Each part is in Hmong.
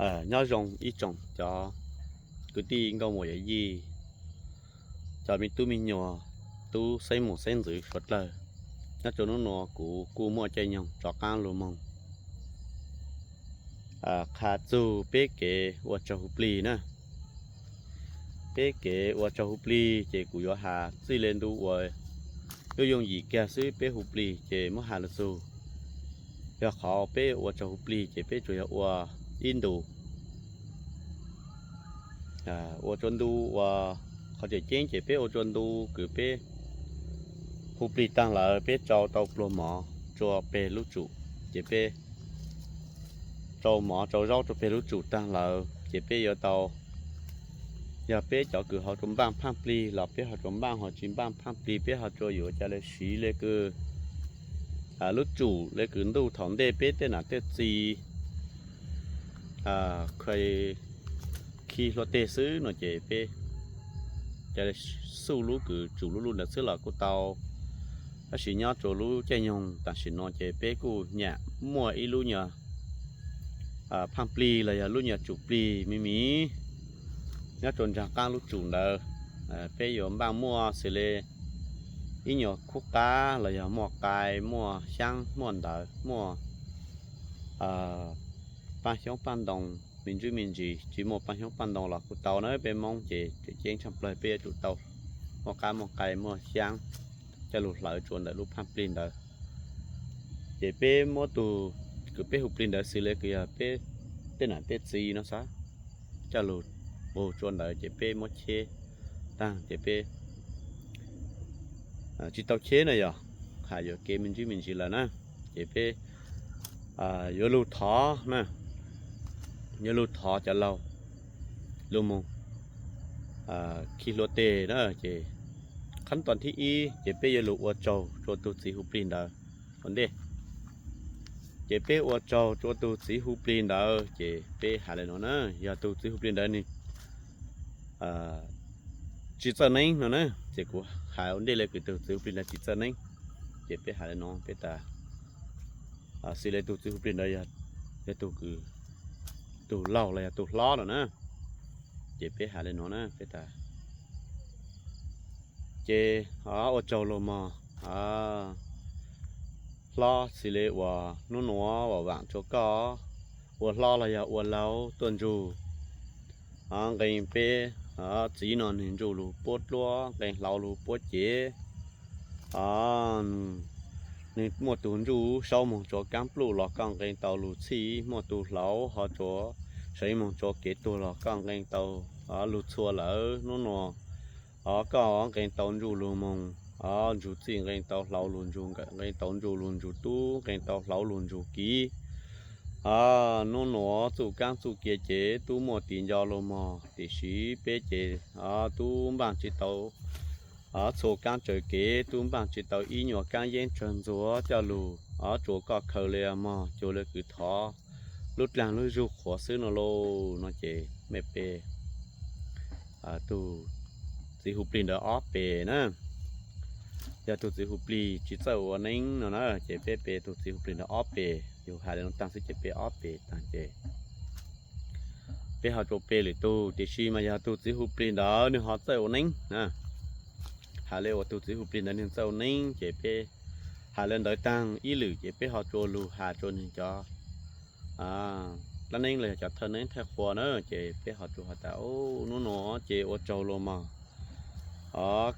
Nyob zoo ib tsoom cov kwv tij nkauj muam yawm yij, cov me tub me nyuam, tub xeeb muam xeeb ntxwv suav dlawg. Nyob rua hnub nuav kuv kuj muaj caij nyoog rov qaab lug moog qha txug peb kev ua tsaug hu plig na. Peb kev ua tsaug hu plig ces kuv yuav has txij le ntu uas yooj yooj yim kiag xwb, peb hu plig ces muab has lug txug. Yog qhov peb ua tsaug hu plig ces peb tsuas yog ua ib ntu, ua tsua ntu, ua qhov tseem ceeb ces peb ua tsua ntu kws peb hu plig taag lawm peb tsau tau pluag mov tsua peg lub tsum, ces peb tsau mov tsau zaub tsua peg lub tsum taag lawm ces peb yuav tau, yog peb cov kws ho tsua npaaj phaaj plig los peb ho tsua npaaj, ho tsi npaaj phaaj plig peb ho tsua yuav ca le siv le kws lub tsum le kws ntuj thaum ntej peb tej nam tej txiv kha khi hlua teg xwb no ces peb ca le xuj lub kws tsum lub lub ntawd xwb los kuj tau. Tab sis nyob rua lub caij nyoog tam sim no ces peb kuj nyam muaj ib lub nyuag phaaj plig los yog lub nyuag tsum plig me me nyob rua nraag qaab lub tsum ntawd. Peb yuav npaaj muaj xws le ib nyuag khub qab los yog muaj qai, muaj xyaab, muaj ntawv, muaj paaj xyoob paaj ntoo, me ntsuj me ntsis. Tsi muaj paaj xyoob paaj ntoo los kuj tau na, peb Moob ces tseem ceeb tshaaj plawg peb yuav tsum tau muaj qab muaj qai muaj xyaab coj lug hlawv tsua ntawm lub phaaj plig ntawd. Ces peb muab tug kws peb hu plig ntawd xws le kws yog peb tej nam tej txiv no xav coj lug pug tsua ntawd ces peb muab cheb taag ces peb tsi tau cheb na, yog has yuam kev me ntsis me ntsis lawm na, ces peb yuav lug thov na, yuav lug thov cov laug lug moog khi hlua teg na. Ces khab toj thib ib ces peb yuav lug ua tsaug tsua tug txiv hu plig ntawd ua ntej. Ces peb ua tsaug tsua tug txiv hu plig ntawd ces peb has le nuav na, yog tug txiv hu plig ntawd nwg tsi txawj neeb no na, ces kuv has ua ntej le kws tug txiv hu plig ntawd tsi txawj neeb, ces peb has le nuav, peb tas xws le tug txiv hu plig ntawd yog tug, tug laug los yog tug hlob no na, ces peb has le nuav na, peb tas ces ua tsaug luag mog, hlob, xws le uas nub nuav uas vaam tsua koj ua hlob los yog ua laug tuaj nrug nqee peb txiv no nwg nrug lug puab dluab, nqee hlauv lug puab cev. Nwg muaj tug ntsuj saub moog tsua kaab pluj los koj nqee tau lug txhij, muaj tug hlauv ho tsua seev moog tsua kev tuag los koj nqee tau lug txhua lawm. Nub nuav koj nqee tau ntsuj lug moog nrug txhij, nqee tau hlauv lug nrug, nqee tau ntsuj lug nrug tub, nqee tau hlauv lug nrug kiv. Nub nuav txuj kaab txuj kiav ces tub muaj tis nco lug mog, tiam sis peb ces tub npaaj tsi tau txhua kaab tsawv kev, tub npaaj tsi tau ib nyuas kaab yeeb tsawg ntxuav coj lug tsua koj khaws le mog, cuag le kws thov lub dlaag lub zug qhuav xwb no lauj. No ces mej pe tug txiv hu plig ntawd ob pes na. Yog tug txiv hu plig tsi txawj ua neeb no na, ces peb pe tug txiv hu plig ntawd ob pes. Yug has le nuav taag xwb ces pe ob pes taag ces peb ho tsua pe lwm tug, tiam sis mas yog tug txiv hu plig ntawd nwg ho txawj ua neeb na, has le uas tug txiv hu plig ntawd nwg txawj ua neeb ces peb has le ntawd taag ib lwm ces peb ho tsua lug has tsua nwg cov dlaab neeb los yog cov thawj neeb thawj qhua na, ces peb ho tsua has tas, nub nuav ces ua tsaug luag mog,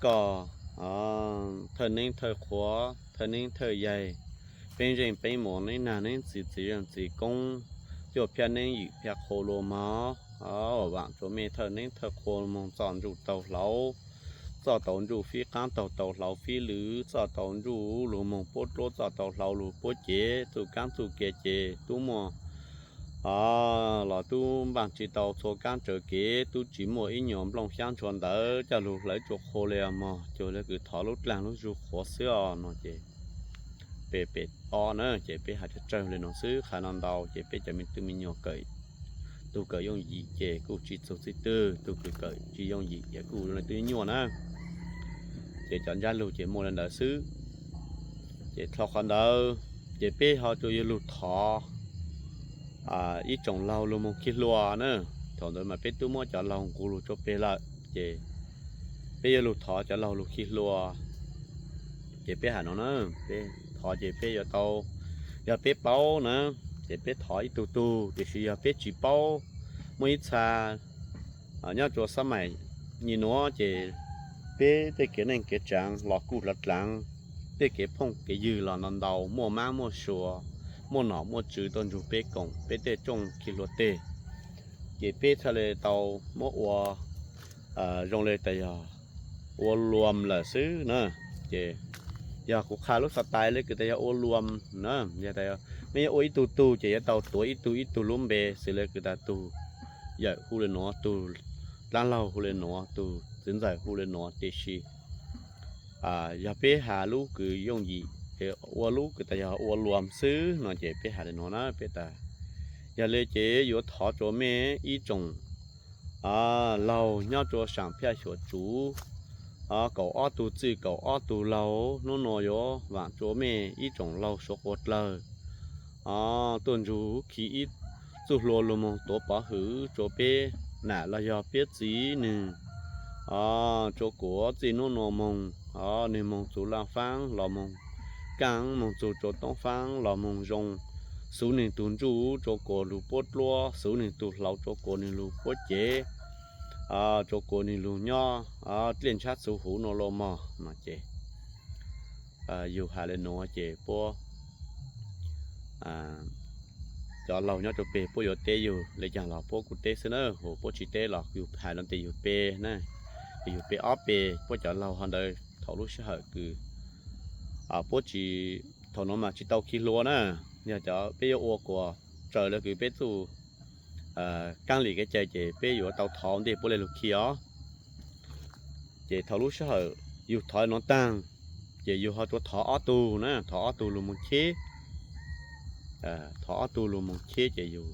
koj thawj neeb thawj qhua, thawj neeb thawj yaig, peeb zeej peeb mos, neeb nag neeb txiv, txiv zeej txiv koob, cuaj phia neeb ywm phia qhua luag mog. Vaam tsua mej thawj neeb thawj qhua moog txoj ntsuj tau hlauv, txoj tau ntsuj fib qaab taug tau hlauv fib lwm, txoj tau ntsuj lug moog puab dluab, txoj tau hlauv lug puab cev, txuj kaab txuj kiav ces tub muaj los tub npaaj tsi tau txhua kaab tsawv kev, tub tsi muaj ib nyuas nplooj xyaab ntshua ntawv coj lug hlawv tsua qhua le mog, cuag le kws thov lub dlaag lub zug qhuav xwb os no ces pe pe ob na, ces peb has tsawg tsawg le nuav xwb, qha no ntau ces peb cov me tub me nyuam kawm, tug kawm yooj yim ces kuj tsi txug txij twg, tug kws kawm tsi yooj yim ces kuj le tub nyuaj na. Ces cov ntsab lug ces muaj le ntawd xwb. Ces dlhau qhov ntawd ces peb ho tsua yuav lug thov ib tsoom laug lug moog khi hlua na. Thaum ntawd mas peb tub muab cov laug nqus lug tsua peg lawm ces peb yuav lug thov cov laug lug khi hlua. Ces peb has no na, peb thov ces peb yuav tau, yog peb paub na ces peb thov ib tug tug, tiam sis yog peb tsis paub, muaj ib txha nyob rua xab maim nyim nuav ces peb tej kev neej kev tsaav los kuj dlaav dlaav, tej kev phooj kev ywg los ntau ntau, muaj maab muaj sua, muaj nom muaj tswv tuaj nrug peb koom peb tej rooj khi hlua teg. Ces peb txhaj le tau muab ua zoo le tas yog ua luam lawm xwb na. Ces yog kuv qha lub xav tais le kws tas yog ua luam na, yog tas mej yuav ua ib tug tug ces yuav tau tuav ib tug ib tug lub npe xws le kws tas tug yawm hu le nuav, tug dlaab laug hu le nuav, tug txiv ntxawm hu le nuav, tiam sis yog peb has lub kws yooj yim, ua lub kws tas yog ua luam xwb no ces peb has le nuav na, peb tas yog le ces yuav thov rua mej ib tsoom laug nyob rua saam Phiaj Xyuam Tsuv, kaum ob tug txwj kaum ob tug laug, hnub nua yuav vaam rua mej ib tsoom laug suav quas dlawg tuaj nrug huv khi ib txuj hlua lug moog tuav pov hwm rua peb nam los yog peb txiv nwg, rua kuas txij hnub nua moog, nwg moog txug laaj faab los moog kaaj, moog txug rua toob faab los moog zoo, xuv nwg tug ntsuj rua kuas lug puab dluab, xuv nwg tug hlauv rua kuas nwg lug puab cev, rua kuas nwg lug nyob dlej ntshab txhuv huv nua los mog no ces yug has le nuav ces puab cov laug nyob rua peg puab yuav teb yug le caag los puab kuj teb xwb na, hu puab tsis teb los yug has no tes yug pe na, yug pe ob pe, puab cov laug ho ntawd thaum lub sij hawm kws puab tsis, thaum nuav mas tsis tau khi hlua na, yog cov peb yuav ua kuas raws le kws peb txuj kaab lim kev cai ces peb yuav tau thov ntej puab le lug khi os. Ces thaum lub sij hawm yug thov nuav taag, ces yug ho rua thov ob tug na, thov ob tug lug moog cheb. Thov ob tug lug moog cheb ces yug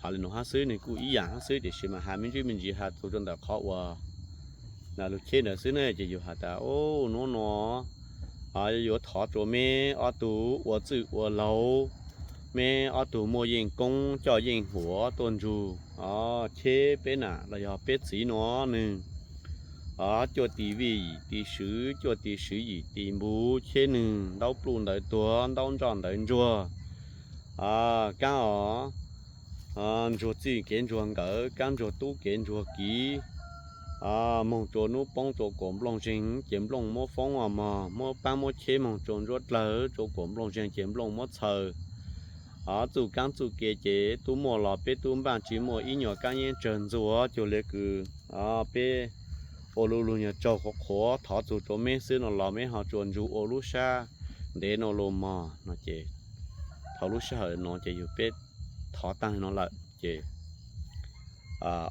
has le nuav hab xwb, nwg kuj ib yaam hab xwb, tiam sis mas has me ntsis me ntsis has txug rua ntawm qhov uas lug cheb ntawd xwb ne, ces yug has tas, ub, hnub nua yuav thov rua meb ob tug ua txwj ua laug, meb ob tug muaj yeej koob coj yeej huam tuaj nrug cheb peb nam los yog peb txiv nua nwg cuaj tis vij yim tis swv, cuaj tis swv yim tis npug, cheb nwg ntaub pluj ntawv tuag, ntaub ntsoj ntawv ntsuag, kaab os ntsuag txij kev ntsuag nkawm, kaab ntsuag tub kev ntsuag kiv, moog rua nub poob rua kuas nplooj zeeg ces nplooj muab foob os mog, muab paab muab cheb moog rua ntsuab dlawg rua kuas nplooj zeeg ces nplooj muab txhaws. Txuj kaab txuj ke ces tub muaj los peb tub npaaj tsis muaj ib nyuas kaab yeeb tsawg ntxuag, cuag le kws peb ua lu lug nyuag tsaug qhuav qhuav thov txug rua meb xwb no los meb ho tsuas nrug ua lub sab ntev nua los mog no ces thaum lub sij hawm nuav ces yug peb thov taag le nuav lawm ces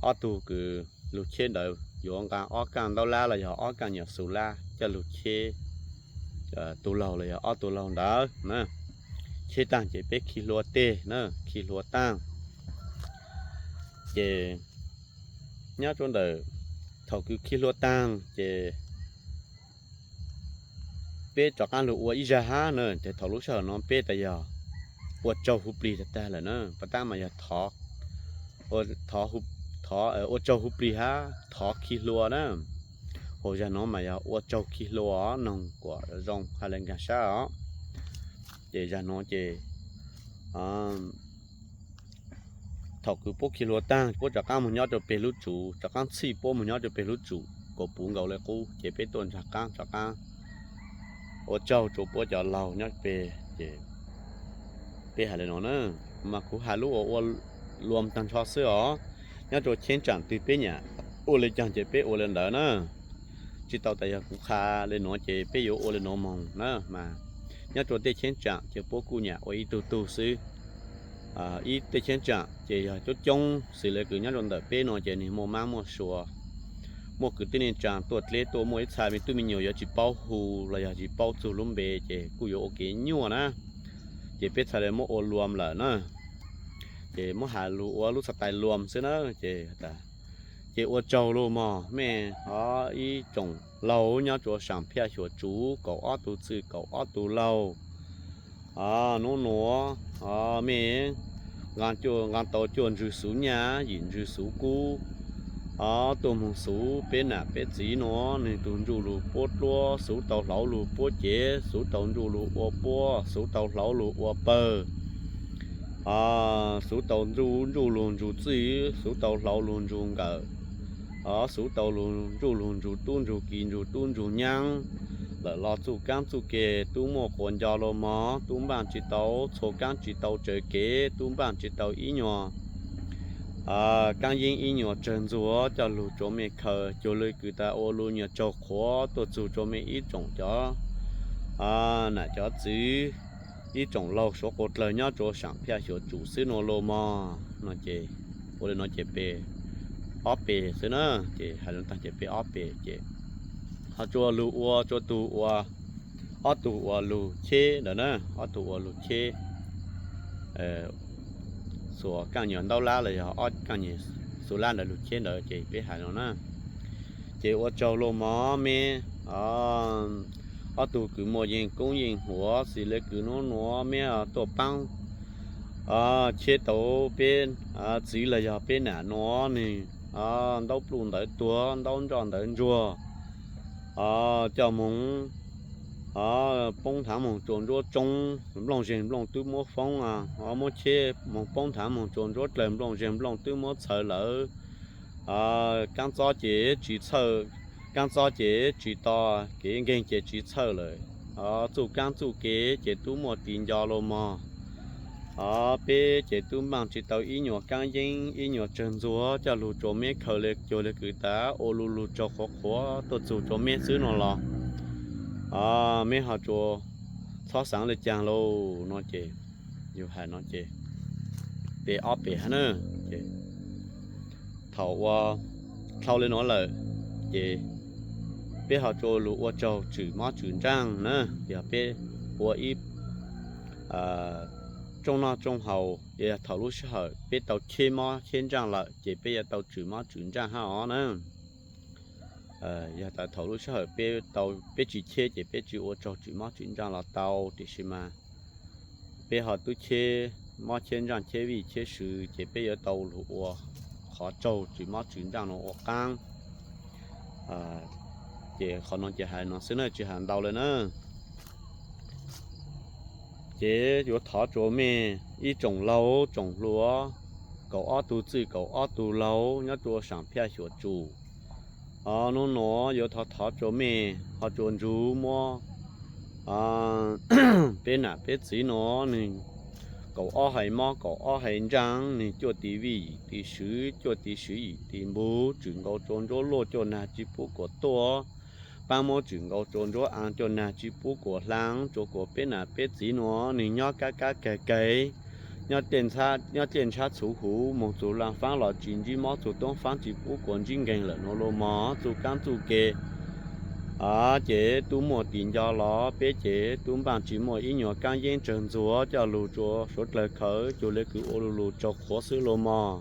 ob tug kws lug cheb ntawd yuav nqa ob kaaj ntaub lab los yog ob kaaj nyuam xu lab coj lug cheb tug laug los yog ob tug laug ntawd na. Cheb taag ces peb khi hlua teg na, khi hlua taag ces nyob rua ntawm thaum kws khi hlua taag ces peb rov qaab lug ua ib zag hab na, ces thaum lub sij hawm nuav peb tas yog ua tsaug hu plig tag tag lawm na, puas tab mas yog thov, ua tsaug hu plig hab thov khi hlua na. Hauv zag nuav mas yog ua tsaug khi hlua, noog kuas zoo hab le nkaag sab os. Ces zag nuav ces thaum kws puab khi hlua taag puab rov qaab moog nyob rua peg lub tsuv, rov qaab txhij puab moog nyob rua peg lub tsuv kuas puv nkaus le qub, ces peb tuaj nraag qaab rov qaab ua tsaug rua puab cov laug nyob peg. Ces peb has le nuav na, mas kuv has lub uas ua luam taag nrho xwb os. Nyob rua cheeb tsaam twg peb nyam ua le caag ces peb ua le ntawd na. Tsis tau tas yog kuv qha le nuav ces peb yuav ua le nuav moog na, mas nyob rua tej cheeb tsaam ces puab kuj nyam ua ib tug tug xwb. Ib tej cheeb tsaam ces yog coob coob xws le kws nyob rua ntawm peb nuav ces nwg muaj mab muaj sua, muaj kwv tij neej tsaa tuaj dleb tuaj, muaj ib txha me tub me nyuam yuav tsis paub hu los yog tsis paub txug lub npe ces kuj yuav ua kev nyuaj na. Ces peb txhaj le muab ua luam lawm na. Ces muab has lug ua lub xav tais luam xwb na. Ces, ces ua tsaug lug mog mej, ib tsoom laug nyob rua saam Phiaj Xyuam Tsuv kaum ob tug txwj kaum ob tug laug, Hnub nuav mej nqa tau cuaj ntsws xuv nyaj, yim ntsws xuv kub, tuaj moog xuv peb nam peb txiv nuav. Nwg tug ntsuj lug puab dluab, xuv tau hlauv lug puab cev, xuv tau ntsuj lug ua puab, xuv tau hlauv lug ua pawg, xuv tau ntsuj lug ntsug txwj, xuv tau hlauv lug ntsug nkawm, xuv tau ntsuj lug ntsug tub ntsug ki, ntsug tub ntsug nyaab lawm los txuj kaab txuj ke tub muaj quas nco lug mog, tub npaaj tsi tau, txhua kaab tsi tau tsawv kev, tub npaaj tsi tau ib nyuas kaab yeeb ib nyuas tsawg ntxuag coj lug rua mej khaws cuag le kws tas ua lug nyuas tsaug qhuav tuaj txug rua mej ib tsoom cov nam cov txiv, ib tsoom laug suav quas dlawg nyob rua saam Phaj Xyuam Tsum xwb nuav lug mog. No ces ua le nuav ces peb ob pes xwb na, ces hais lug taag ces peb ob pes ces ho rua lug ua rua tug ua, ob tug ua lug cheb ntawd na, ob tug ua lug cheb xuas kaaj nyuas ntaub lab los yog ob kaaj nyuas xuv lab ntawd lug cheb ntawd ces peb hais no na. Ces ua tsaug lug mog mej, ob tug kws muaj yeej koob yeej huav, xws le kws nub nuav mej tuaj paab cheb tau peb txiv los yog peb nam nuav nwg ntaub pluj ntawv tuag, ntaub ntsoj ntawv ntsuag, coj moog poob thaav moog tsua ntsuab tsoob, nplooj zeeg nplooj twb muab foob, muab cheb moog poob thaav moog tsua ntsuab dlawg, nplooj zeeg nplooj twb muab txhawv lawm. Kaab txob ces tsi txhawj, kaab txob ces tsi to, kev nkeeg ces tsi txhawj lawm. Txuj kaab txuj ke ces tub muaj tis nco lug mog. Peb ces tub npaaj tsi tau ib nyuas kaab yeeb ib nyuas tsawg ntxuag coj lug rua mej khaws le cuag le kws tas ua lu lug tsaug qhuav qhuav tuaj txug rua mej xwb no los mej ho tsuas txhob xaav le caag lauj. No ces yug hais no ces peb ob pes hab na, ces thaum ua dlhau le nuav lawm ces peb ho rua lug ua tsaug tswm mob tswm ntsaaj na. Yog peb ua ib tsooj noj tsooj haus, yog thaum lub sij hawm peb tau cheb mob cheb ntsaaj lawm ces peb yuav tau tswm mob tswm ntsaaj hab os na. Yog tas thaum lub sij hawm peb tau, peb tsi cheb ces peb tsi ua tsaug tswm mob tswm ntsaaj los tau, tiam sis mas peb ho tub cheb mob cheb ntsaaj cheb vij cheb sw ces peb yuav tau lug ua qhov tsaug tswm mob tswm ntsaaj no ua qaab. Ces qhov no ces hais no xwb na, tsi has ntau le na. Ces yuav thov rua mej ib tsoom laug tsoom hluas, kaum ob tug txwj kaum ob tug laug nyob rua saam Phaj Xyuam Tsum, nub nuav yuav thov thov rua mej ho rua ntsug muab peb nam peb txiv nuav nwg kaum ob hais mob kaum ob hais ntsaaj, nwg cuaj tis vij yim tis sw, cuaj tis sw yim tis npug, tswm nkaus tsua ntsuab luaj cuaj nag tsi pub kuas tuaj, paab muab tswm nkaus tsua ntsuab aa cuaj nag tsi pub kuas hlaa, tsua kuas peb nam peb txiv nuav nwg nyob kab kab kag kag, nyob dlej ntshab txhuv huv moog txug laj faab los tsi ntsib mob, txug toob faab tsi pub kuas ntsib nkeeg lawm nuav lug mog. Txuj kaab txuj ke ces tub muaj tis nco los peb ces tub npaaj tsi muaj ib nyuas kaab yeeb tsawg ntxuag coj lug rua suav dlawg khaws cuag le kws ua lu lug tsaug qhuav xwb lug mog.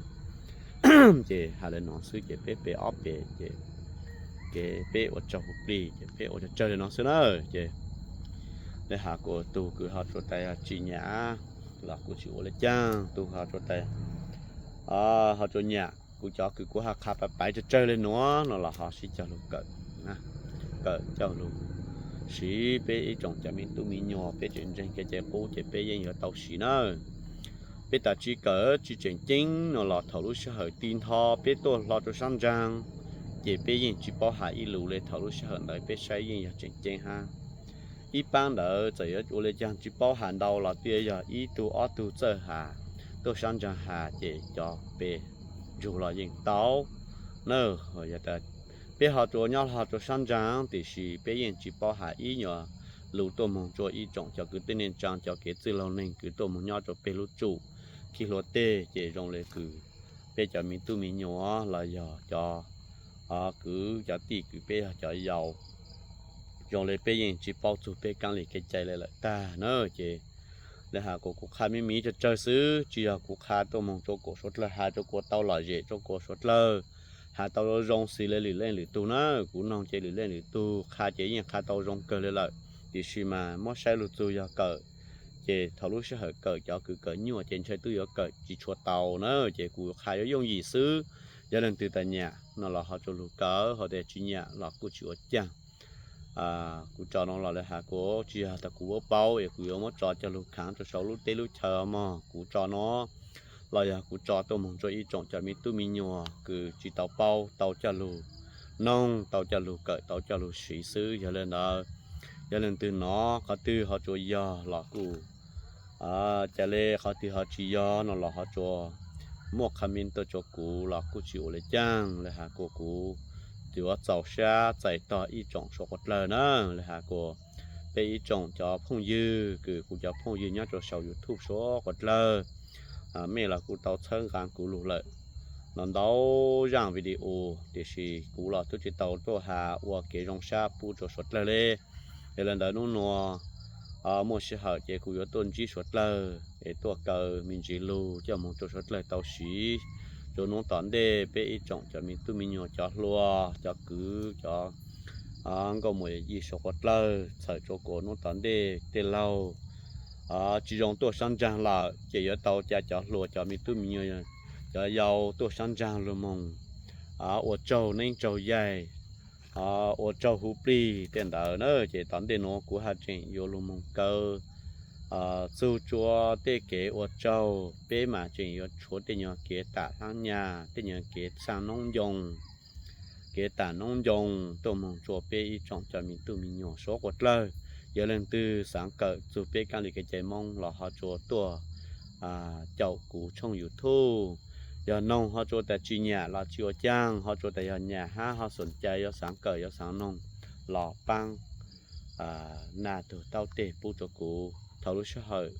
Ces has le nuav xwb ces peb peb ob pes ces, ces peb ua tsaug huv plig ces peb ua tsawg tsawg le nuav xwb na. Ces le has kuas tug kws ho rua tas yog tsi nyam los kuv tsi ua le caag, tug ho rua tas ho rua nyam kuv cov kws kuv ho qha pab paiv tsawg tsawg le nuav no los ho sib cog lug kawm, kawm coj lug siv peb ib tsoom cov me tub me nyuam peb tseem ntseeg kev cai qub ces peb yeej yuav tau siv na. Peb tas tsi kawm tsi tseem ceeb no los thaum lub sij hawm ti ntho peb tuaj hlo rua sab ntsaag ces peb yeej tsi paub has ib lus le, thaum lub sij hawm ntawd peb saib yeej yog tseem ceeb hab. Ib paab ntawd txawm yuav ua le caag tsi paub has ntau los twb yog ib tug ob tug txawj has, tuaj sab ntsaag has ces cov peb ntsug los yeej tau na. Yog tas peb ho rua nyob ho rua sab ntsaag tiam sis peb yeej tsi paub has ib nyuas lus tuaj moog rua ib tsoom cov kwv tij neej tsaa, cov kev txwj laug neeg kws tuaj moog nyob rua peb lub tsum khi hlua teg ces zoo le kws peb cov me tub me nyuam los yog cov kwv cov tij kws peb yog cov yau, zoo le peb yeej tsi paub txug peb kaab lig kev cai le lawm tag na. Ces le has kuas kuv qha me miv tsawg tsawg xwb, tsi yog kuv qha tuaj moog rua kuas suav dlawg has rua kuas tau lom zem rua kuas suav dlawg has tau zoo zoo xws le lwm leej lwm tug na. Kuv noog ces lwm leej lwm tug qha ces yeej qha tau zoo kawg le lawm, tiam sis mas muab saib lug txug yog kawm Ces thaum lub sij hawm kawm cov kws kawm nyuaj ces ntshai twb yuav kawm tsis tshua tau na, ces kuv qha yuav yooj yim xwb. Yog leej twg tas nyiam no los ho tsuas lug kawm, ho tas tsis nyiam los kuj tsis ua caag. Kuv tso no los lawv has kuv tsis yog tas kuv paub es kuv yuav muab tso coj lug khaav rua sau lub teb lub chaw mog. Kuv tso no los yog kuv tso tuaj moog rua ib tsoom cov me tub me nyuam kws tsis tau paub, tau coj lug noog, tau coj lug kawm, tau coj lug siv xwb. Yog le ntawd, yog leej twg nov qhov twg ho tsuas yog los kuj, ca le qhov twg ho tsis yog no los ho tsuas muaj comment tuaj rua kuv los kuj tsis ua le caag. Lawv has kuas kuv yuav txaus sab txais tog ib tsoom suav quas dlawg na. Lawv has kuas peb ib tsoom cov phooj ywg kws kuv cov phooj ywg nyob rua sau YouTube suav quas dlawg, mej los kuj tau txhawb nqaa kuv lug lawm no ntau zaaj video, tiam sis kuv los twb tsis tau tuaj has ua kev zoo sab pub rua suav dlawg le. Yog le ntawd nub nua muaj sij hawm ces kuv yuav tuaj ntsib suav dlawg es tuaj kaw me ntsis lug coj moog rua suav dlawg tau siv. Rua nub tom ntej peb ib tsoom cov me tub me nyuam, cov hluas, cov kwv, cov nkauj muam yawm yij suav quas dlawg, txhawm rua kuas nub tom ntej tej laug tsis zoo tuaj sab ntsaag lawm ces yuav tau ca cov hluas, cov me tub me nyuam, cov yau tuaj sab ntsaag lug moog ua tsaug neeb tsaug yaig, ua tsaug hu plig tej ntawd na. Ces tom ntej nuav kuv haj tseem yuav lug moog kaw txug rua tej kev ua tsaug, peb mas tseem yuav tshuav tej nyuag kev tam hlaab nyaj, tej nyuag kev xaa noob ncoo, kev tam noob ncoo tuaj moog rua peb ib tsoom cov me tub me nyuam suav quas dlawg. Yog leej twg xaav kawm txug peb kaab li kev cai Moob los ho tsuas tuaj caum kuv tshooj YouTube. Yog noog ho tsuas tas tsis nyam los tsis ua caag, ho tsuas tas yog nyam hab ho xum cai yuav xaav kawm yuav xaav noog los paab naj tug taub teg pub rua kuv. Thaum lub sij hawm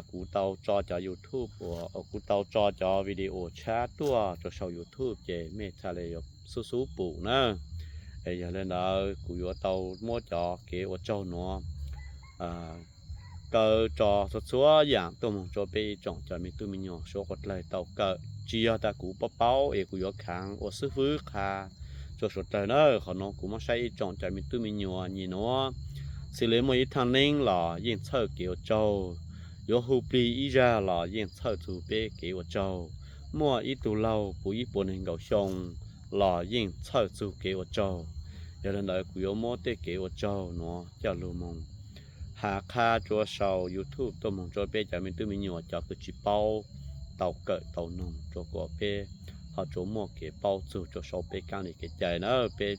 kuv tau tso cov YouTube uas, kuv tau tso cov video tshab tuaj rua sau YouTube ces mej txhaj le yuav xub xub pum na. Yog le ntawd kuv yuav tau muab cov kev ua tsaug nuav kaw tso txhua txhua yaam tuaj moog rua peb ib tsoom cov me tub me nyuam suav quas dlawg tau kawm. Tsis yog tas kuv paub paub es kuv yuav khaav ua xwb fwb qha rua suav dlawg na. Qhov nuav kuv muab saib ib tsoom cov me tub me nyuam nyim nuav, xws le muaj ib thaaj neeb los yeej txhawj kev ua tsaug, yuav hu plig ib zag los yeej txhawj txug peb kev ua tsaug, muaj ib tug laug puv ib puas neeg nkaum xyoo los yeej txhawj txug kev ua tsaug. Yog le ntawd kuv yuav muab tej kev ua tsaug nuav coj lug moog has qha rua sau YouTube tuaj moog rua peb cov me tub me nyuam cov kws tsis paub tau kawm tau noog rua kuas peb ho tsuas muaj kev paub txug rua sau peb kaab li kev cai na. Peb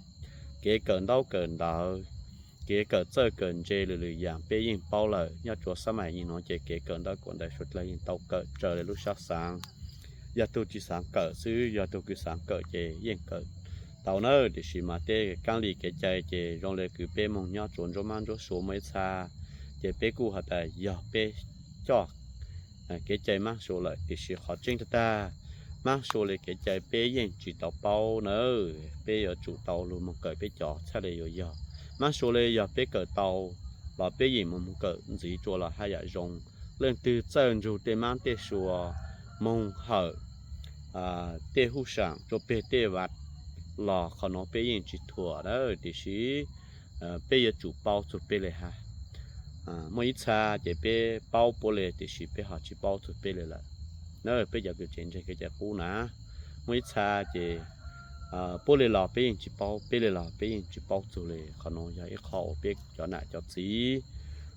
kev kawm ntaub kawm ntawv, kev kawm txawj kawm ntse lwm lwm yaam peb yeej paub lawm, nyob rua xab maim nyim nuav ces kev kawm ntaub kawm ntawv suav dlawg yeej tau kawm raws le lub sab xaav. Yog tug tsis xaav kawm xwb, yog tug kws xaav kawm ces yeej kawm tau na. Tiam sis mas tej kaab li kev cai ces zoo le kws peb moog nyob tsuav ntsuab mab ntsuab sua muaj ib txha, ces peb kuj has tas yog peb coj kev cai mab sua lawm, tiam sis qhov tseeb tag tag, mab sua le kev cai peb yeej tsis tau paub na. Peb yuav tsum tau lug moog kawm peb cov txhaj le yuav yog. Mab sua le yog peb kawm tau los peb yeem moog moog kawm ntxiv rua los haj yam zoo. Leej twg txawj nrug tej mab tej sua, moog hawm tej hub saam rua peg tej vav los qhov nuav peb yeej tsis thuam na, tiam sis peb yuav tsum paub txug peb le hab. Muaj ib txha ces peb paub puab le tiam sis peb ho tsis paub txug peb le lawm na. Peb cov kws tseem ntseeg kev cai qub na, muaj ib txha ces puab le los peb yeej tsis paub, peb le los peb yeej tsis paub txug le. Qhov nuav yog ib qho uas peb cov nam cov txiv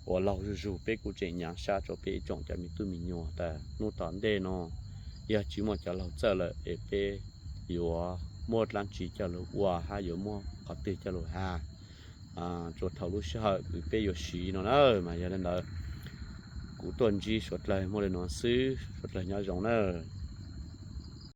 uas laug zug zug peb kuj tseem nyaav sab rua peb ib tsoom cov me tub me nyuam tas nub tom ntej nuav yog tsis muaj cov laug txawj lawm es peb yuav muab dlaab tsi coj lug ua hab yuav muab qhov twg coj lug has rua thaum lub sij hawm kws peb yuav siv no na. Mas yog le ntawd kuv tuaj ntsib suav dlawg muaj le nuav xwb, suav dlawg nyob zoo na.